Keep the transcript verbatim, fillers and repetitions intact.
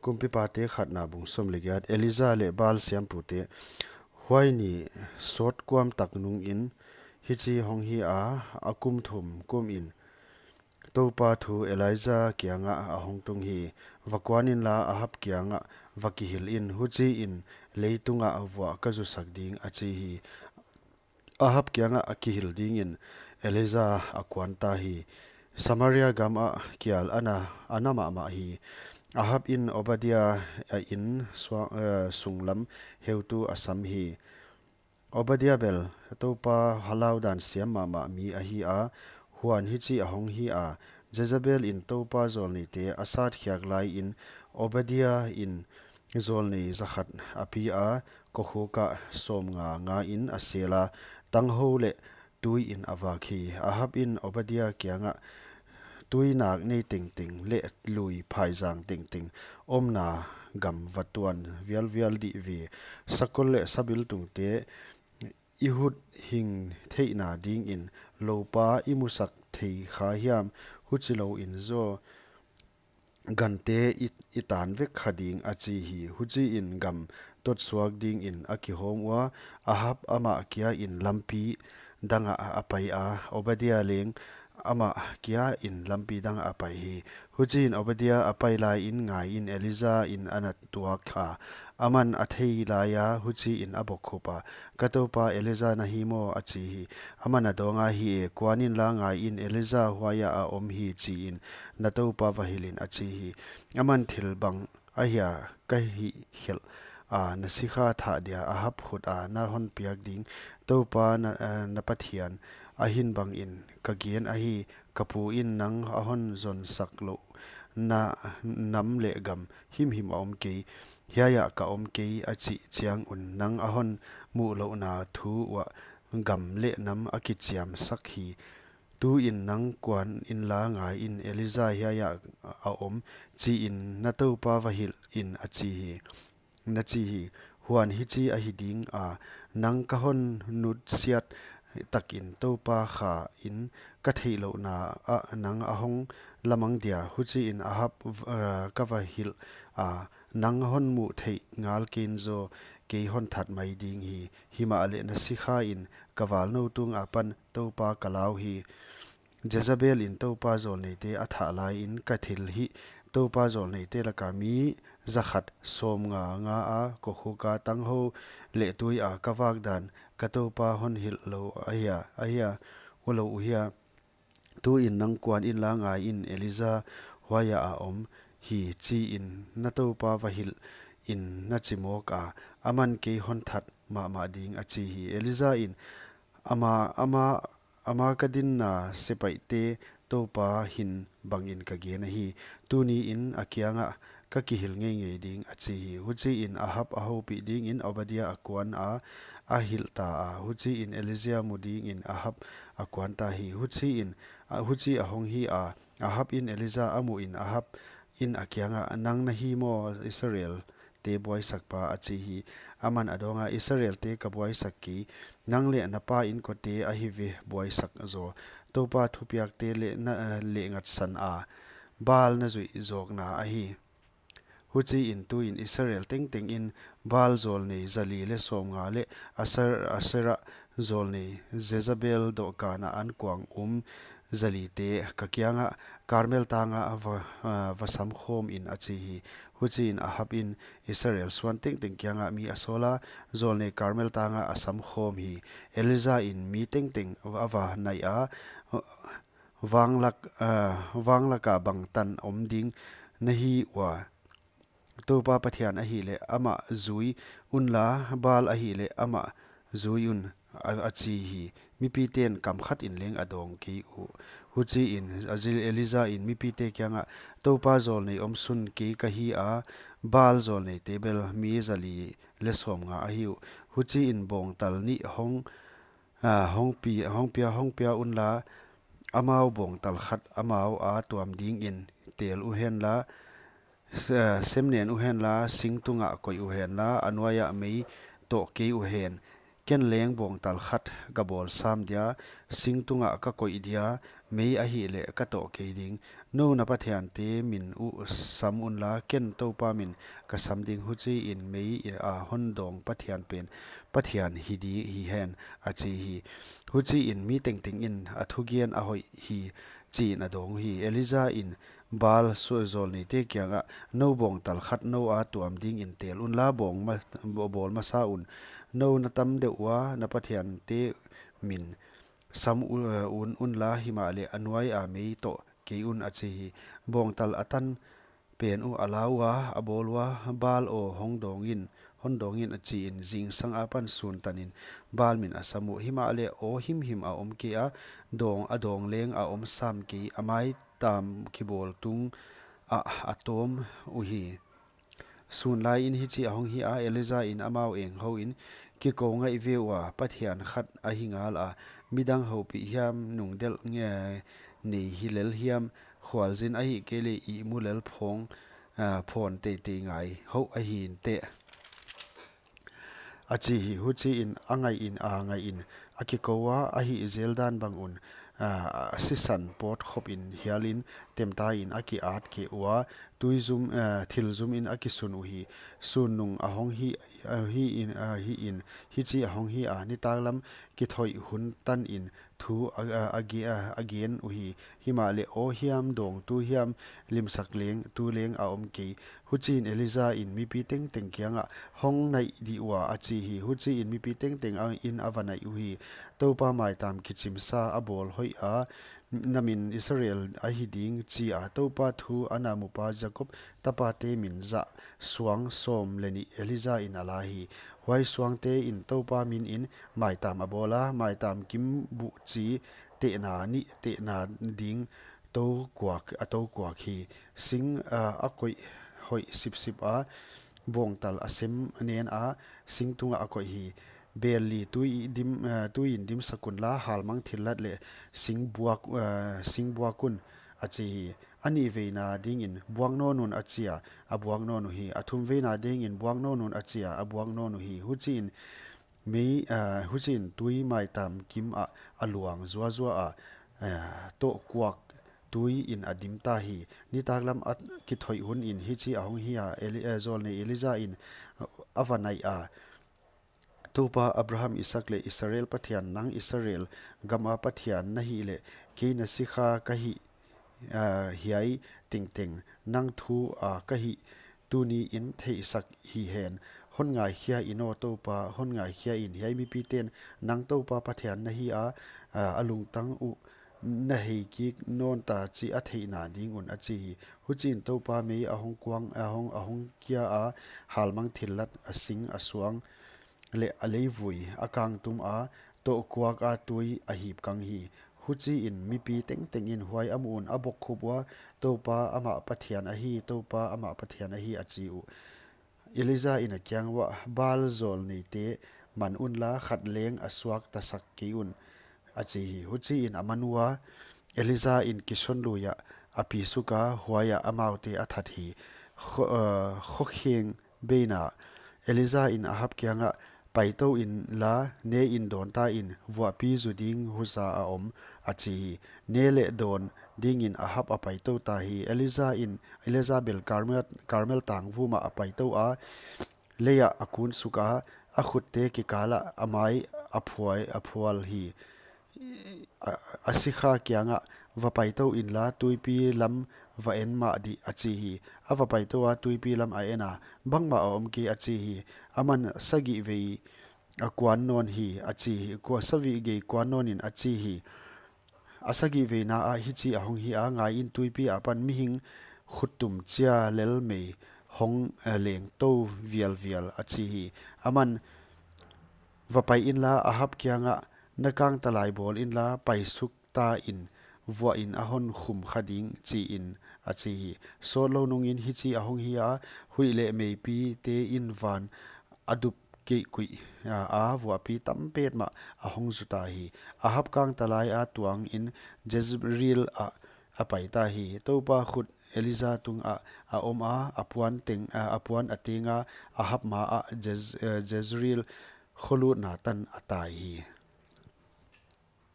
Kumpipate khatna bung sawm leh giat. Elija leh Baal siampute. Huai ni sawt kuam tak nungin hichi hong hi a, a kum thum kumin Toupa thu Elija kiangah a hong tung hi. Va kuan inla, Ahab kiangah va kihil in, huchiin leitungah vuah ka zusak ding, a chi hi. Ahab kiangah a kihil dingin Elija a kuan ta hi. Samaria gamah kial ana, ana mahmah hi. Ahab in Obadia a inn sua-, eh, sunglam heutu a sam hi. Obadia bel Toupa halaudan siam mahmah mi ahi a, huan hichi a hong hi a, Jezebel in Toupa zawlneite a satkhiak laiin Obadia in zawlnei zakhat a pi a, kokhukah sawmnga ngain a sel a, tanghou leh tuiin a vak hi. Ahab in Obadia kiangah, Tuinak nei tengteng leh lui phaizang tengteng omna gam va tuan vialvial dih ve. Sakol leh sabiltungte i hut hing theihna dingin loupa i musak thei kha hiam? Huchilouin zaw gante i, i tan vek kha ding, a chi hi. Huchiin gam totsuak dingin a kihawm ua, Ahab amah kiain lampi dangah a pai a, Obadia leng amah kiain lampi dangah a pai hi. Huchiin Obadia a pai laiin ngaiin Elija in ana tuak a, aman a thei laia huchiin a bokkhup a, Ka toupa Elija na hi maw? a chi hi. Aman a dawnga, Hi e, kuan inla ngaiin Elija huaiah a om hi chiin na toupa va hilh in, a chi hi. Aman, Thil bang ahia ka hihkhelh a na sikha thah dia Ahab khut a na hon piak ding Toupa na, eh, na Pathian a hin bangin ka gen ahi, ka pu in nang a hon zonsak louh na nam leh gam himhim a om kei, hiaiah ka om kei a chih chiang un nang a hon muhlouhna thu uah gam leh nam a kichiamsak hi. Tuin nang kuan inla ngaiin Elija hiaiah a om, chiin na toupa va hilh in, a chi hi, na chi hi. Huan hichi ahi ding a, nang ka hon nutsiat takin Toupa kha in ka theihlouhna ah nang a hong lamang dia, huchiin Ahab, eh, ka va hilh a, nang hon muh theih ngal kei zaw kei hon that mai ding hi. Himahleh na sikha in ka valnou tung apan Toupa ka lau hi. Jezebel in Toupa zawlneite a thah laiin ka thil hih Toupa zawlneite laka mi zakhat sawmnga nga a kokhuka tanghou leh tui a ka vak dan ka toupa hon hilh lou ahia, ahia, ulou uhia. Tuin nang kuan inla ngaiin Elija huaiah a om hi chiin na toupa va hilh in na chi mawk a, aman kei hon that mahmah ding, a chi hi. Elija in, Ama, ama, ama ka dinna sepaihte Toupa hin bangin ka gen ahi. Tuniin a kiangah ka kihil ngeingei ding, a chi hi. Huchiin Ahab a houpih dingin Obadia a kuan a, a hilh ta a. Huchiin Elija mu dingin Ahab a kuan ta hi. Huchiin, a, huchi a hong hi a, Ahab in Elija a muhin Ahab in a kiangah, Nang na hi maw Israel te buaisakpa? a chi hi. Aman a dawnga, Israelte ka buaisak kei, nang leh na pa inkote ahi ve buaisak zaw. Toupa thupiakte leh na, leh ngatsan a Baal na zuih zawkna ahi. Huchiin tuin Israel tengteng in Baal zawlnei zali leh sawmnga leh Aser-, Asera zawlnei Jezebel dohkana ankuang um zalite ka kiangah Karmel tanga va, ah, va samkhawm in, a chi hi. Huchiin Ahab in Israel suan tengteng kiangah mi a sawla, zawlnei Karmel tanga a samkhawm hi. Elija in mi tengteng a va naih a, Vanglak, ah, vanglaka bangtan om ding na hi ua? Toupa Pathian ahihleh amah zui unla, Baal ahihleh amah zui un, a, a chi hi. Mipiten kam khat in leng a dawng kei uh. Huchiin a zil Elija in mipite kiangah, Toupa zawlnei omsun kei ka hi a, Baal zawlneite bel mi zali leh sawmnga ahi uh. Huchiin bawngtal nih hong, ah, hong pi-, hong pia, hong pia unla, amau bawngtal khat amau a tuam dingin tel uhenla, se-, semnen uhenla, sing tungah koih uhenla, a nuaiah mei toh kei uhen. Ken leng bawngtal khat ka bawl sam dia, sing tungah ka koih dia, mei ahihleh ka toh kei ding. Nou na pathiante min uh sam unla, ken Toupa min ka sam ding, huchiin mei a hon dawng pathian pen Pathian hi di hi hen, a chi hi. Huchiin mi tengteng in a thugen a hoih hi, chiin a dawng hi. Elijah in Baal zawlneite kiangah, nou bawngtal khat nou a tuam dingin tel unla, bawng ma, bawl masa un. Nou na tam deuh ua, na pathiante min sam u-, un unla, himahleh a nuai a mei toh kei un, a chi hi. Bawngtal a tan pen uh a la ua, a bawl ua, Baal aw, hong dawngin, hon dawngin, a chiin, zingsang apan sun tanin Baal min a sam uh. Himahleh aw himhim a om kei a, dawng, a dawng leng a om sam kei, a maitam kibawl tung ah a tawm uhi. Sun laiin hichi a hong hi a, Elijah in amau eng houin, kikou ngaih ve ua, pathian khat ahi ngal a, midang houpih hiam, nungdelh nge nei hi lel hiam, khualzin ahihkeileh ihmu lel phawng, ah, phawn teitei ngai houh ahi inteh, a chi hi. Huchiin a ngaihin, a ngaihin, a kikou a, a hih zel dan bang un, ah, sisan pawt khopin hialin temta in a ki-at kei ua, tui zum, ah, thil zumin a kisun uhi. Sun nung a hong hi, ah, hiin, ah, hiin, hichi a hong hi a, nitaklam kithoih hun tanin thu a, a, a ge-, a, a gen uhi. Himahleh aw hiam, dawng tu hiam, limsak leng tu leng a om kei. Huchiin Elijah in mipi tengteng kiangah, hong naih dih ua, a chi hi. Huchiin mipi tengteng a, in a va naih uhi. Toupa maitam kichimsa a bawl hoih a, na min Israel ahi ding, chi a, Toupa thu a na mupa Jakob tapate min zah suang sawm le nih Elijah in a la hi. Huai suangte in Toupa minin maitam a bawl a, maitam kim buh chi tehna nih tehna ding tou kuak, a tou kuak hi. Sing, ah, a koih hoih sipsip a, bawngtal a sem nen a, sing tungah a koih hi. Bel li tui dim, ah, tuiin dimsak unla, halmang thillat leh sing buak, ah, sing buak un, a chi hi. A nihveina dingin buak nawn un, a chi a, a buak nawn uhi. A thumveina dingin buak nawn un, a chi a, a buak nawn uhi. Huchiin mei, ah, huchiin tui maitam kim ah a luang zuazua a, ah, toh kuak tuiin a dim ta hi. Nitaklam a kithoih hunin hichi a hong hi a, Eli-, eh, zawlnei Elijah in, ah, a va naih a, Toupa Abraham, Isak leh Israel Pathian, nang Israel gama Pathian na hih leh, kei na sikha ka hih, ah, hiai tengteng nang thu a ka hih tuniin theihsak hi hen. Hon ngaikhia in aw Toupa, hon ngaikhia in, hiai mipiten nang Toupa Pathian na hi a, ah, a lungtang uh na hei kik nawn ta chih a theihna ding un, a chi hi. Huchiin Toupa mei a hong kuang, a hong, a hong kia a, halmang thillat, a sing, a suang leh a leivui a kangtum a, toh kuak a tui a hip kang hi. Huchiin mipi tengteng in huai a muh un a bokkhup ua, Toupa amah Pathian ahi, Toupa amah Pathian ahi, a chi uh. Elijah in a kiang uah, Baal zawlneite man unla, khat leng a suaktasak kei un, a chi hi. Huchiin a man ua, Elijah in Kishon lui ah a pi suk a, huai ah amaute a that hi. Kho-, eh, khokheng beina, Elijah in Ahab kiangah, Paitou inla, ne in dawn ta in, vuahpi zu ding husa a om, a chi hi. Ne leh dawn dingin Ahab a paitou ta hi. Elijah in, Elijah bel Carmel, Carmel tangvum ah a paitou a, lei ah a kun suk a, a khutte kikal ah a mai a phuai, a phual hi. A, a sikha kiangah, Va paitou inla, tuipi lam va en mah dih, a chi hi. A va paitou a, tuipi lam a en a, bangmah a om kei, a chi hi. Aman sagih vei a kuan nawn hi, a chi hi. Kua sagih gei kuan nawn in, a chi hi. A sagih veina ah hichi a hong hi a, Ngaiin, tuipi apan mihing khuttum chia lel mei hong, eh, leng tou vialvial, a chi hi. Aman, Va pai inla, Ahab kiangah, Na kangtalai bawl inla, pai suk ta in, vuah in a hon khum kha ding, chiin, a chi hi. Sawtlou nungin hichi a hong hi a, huih leh meipite in van a dup keikuih a, a vuahpi tam petmah a hong zu ta hi. Ahab kangtalai a tuangin Jezreel ah a pai ta hi. Toupa khut Elijah tungah a om a, a puan teng, a, a puan a teng a, Ahab ma ah Jez-, eh, Jezreel kholutna tan a tai hi.